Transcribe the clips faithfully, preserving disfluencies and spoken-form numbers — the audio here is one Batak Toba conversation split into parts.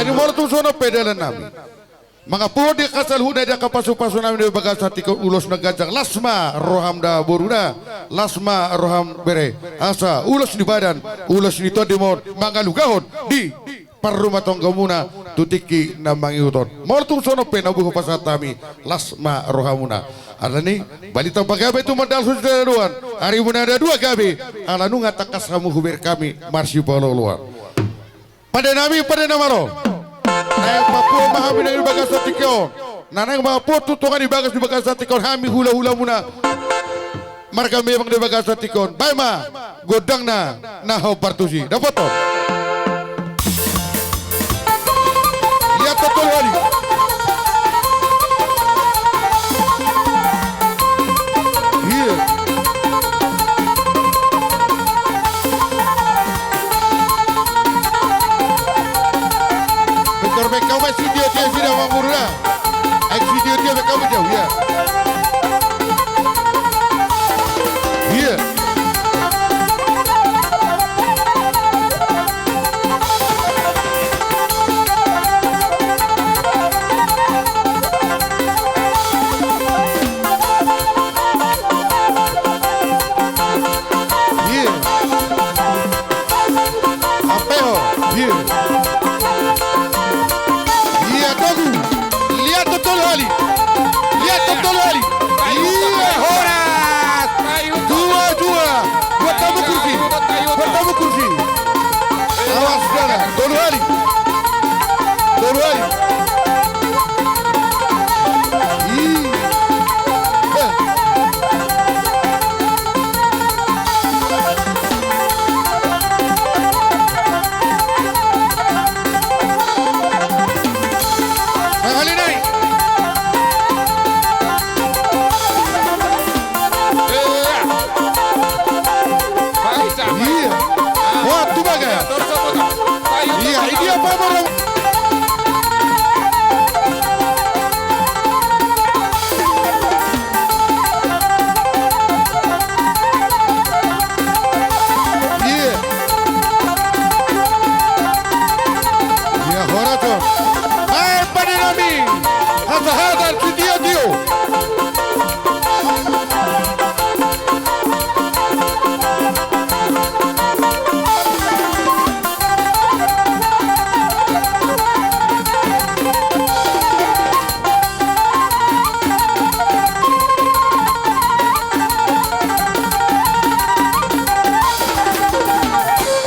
Jadi molo tung songon on pe dalan nami mangapothon di angka saluhutna di angka pasupasu nami di bagasan tingki on, ulos na ganjang, las ma roham da boru da, las ma roham bere, asa ulos ni badan, ulos ni tondi ma on mangalugahon di parrumatanggamuna tu tingki na mangihut on. Molo tung songon on pe na boi hupasahat hami, las ma rohamuna. Alani, balintang pagabe tumandangkon tu sitadoan, arimuna na dua gabe, ala nunga tangkas hamu hubereng hami marsipaolooloan. Pande nami, pande na malo. Naeng papuo ma hami na di bagasan tingki on. Na naeng mangapothon tu tonga ni bagas di bagasan tingki on hami hulahulamuna. Marga Mebang di bagasan tingki on. Baen ma gondangna na hombar tusi. Dapothon. Liat tolu hali. Iya. Pintor baen hamu ma sitiotio, sida manguru da. Aek sitiotio baen hamu jauh, ya. Iya. Iya. Ampe ho. Iya. Iya, togu. Liat tolu hali. Liat tolu hali. Iya, horas. Dua, dua. Buat hamu kursi. Buat hamu kursi. Awas, saudara. Tolu hali. Tolu hali. Ih. Eh. Sahali nai. Iya. Wah, tu baga. Iya, ini apa, Bang? Iya. Iya, horas, horas. Baen pande nami. Hasahatan sitiotio.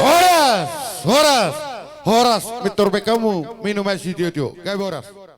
Horas, horas, horas, pintor baen hamu minum aek sitiotio. Gabe horas.